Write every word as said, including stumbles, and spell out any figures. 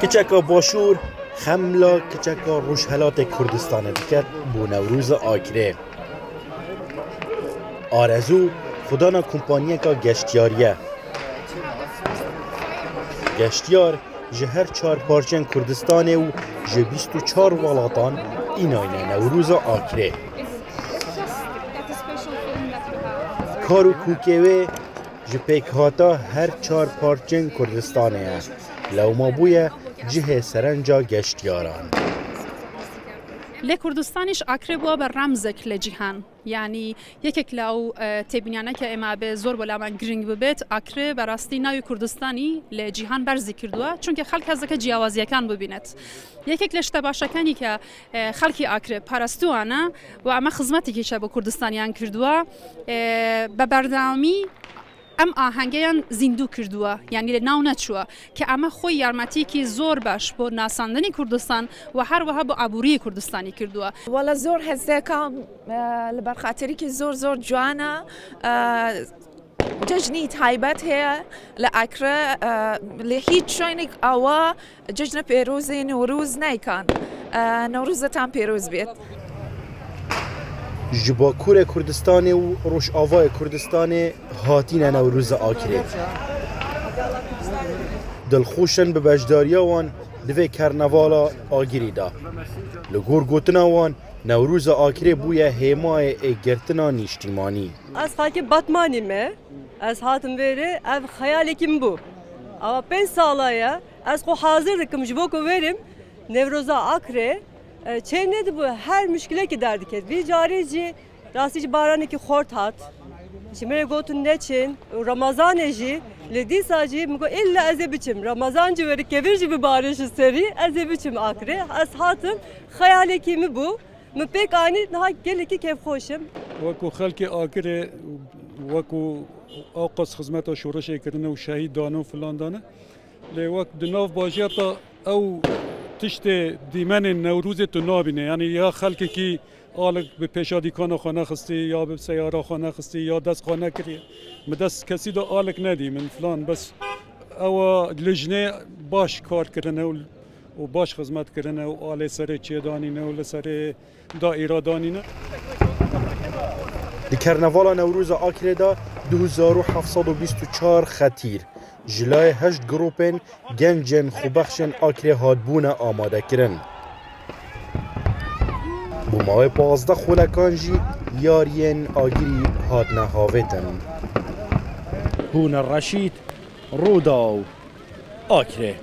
Kiçeka Başûr xemla kiçeka Rojhelatê Kurdistanê diket bo Newroza Akrê. Arezû xwedana kompaniyeka geştiyarî ye. Geştiyar ji her çar parçên Kurdistanê û ji bîst û çar welatan înayne Newroza Akrê. Kar û kûkê wê ji pêkhata her çar parçên Kurdistanê ye. Lewma bûye cihê serenca geştiyaran. Lê Kurdistanî ji Akrê bûa be remzek li cîhan. Yanî yekek li ew, e, têbîniyane ke ême be zor bo la me girîng bibêt, Akrê be rastî navê Kurdistanî li cîhan berzî kirduwa. Çunke xelk hez dike ciyawazîyekan bibînet. Yekek li şte başekanî ke, e, xelkî Akrê parastûane û eme xizmetekî çe bo Kurdistaniyan kirduwa, e, be berdewamî em ahengeyan zîndû kirduwa, yanî li nav neçûwa, ke eme xwe yarmetiyekî zor baş bo nasandinî Kurdistan û her wiha bo aboriyê Kurdistanî kirduwa. Wela zor hez dike, e, li ber xatirîkî zor zor ciwan e, e, cejnî taybet heye li Akrê, e, li hîç şoynek awa Cejna pêrozê Newroz neykan. E, Newroza tam pêroz bêt. Ji Bakurê Kurdistanê û Rojavayê Kurdistanê hatîne Newroza Akrê. Dilxweş in bi beşdariya wan di vê kernevala agirî de. Li gor gotina wan, Newroza Akrê bûye hêmayê êkgirtina nîştîmanî. Ez xelkê Batmanî me. Ez hatim vêrê, ev xeyalekî min bû. Awa pênc sala ye, ez xwe hazir dikim ji bo ku vêrim Newroza Akrê, e, çê nedibû, her muşkilekî derdiket. Vî carê jî rastî jî baranekî xort hat. Ji me re gotin neçin, û Remezanê jî, lê dîsa jî min got, illa ez ê biçim. Remezan jî were, kevir jî bibare ji serî, ez ê biçim Akrê. Ez hatim, xeyalekî min bû. Min pêk anî, niha gelekî kêfxweş im. Wekû xelkê Akirê, wekû ewqas xizmeta şoreşê kirine û şehîd dane û filan dane. Lê wek di nav bajarê de ew tiştê dîmenên Newrozê tu nabîne. Yanî ya xelkekî alik bi pêşa dîkana xwe nexistî, ya bi seyara xwe nexistî, ya dest xwe nekiriye. Min dest kesî de alik nedî min filan, bes ewa lijnê baş kar kirine û, û baş xizmet kirine û alê serê çêdanîne û li serê daîra danîne. Di Kernevala Newroza Akrê de du hezar û heft sed û bîst û çar xetîr ji layê heşt grûpên gencên xwebexşên Akrê hatbûne amadekirin. Bo mawê pazdeh xulekan jî yariyên agirî hatine havêtin. Hûner Reşîd, Rûdaw, Akrê.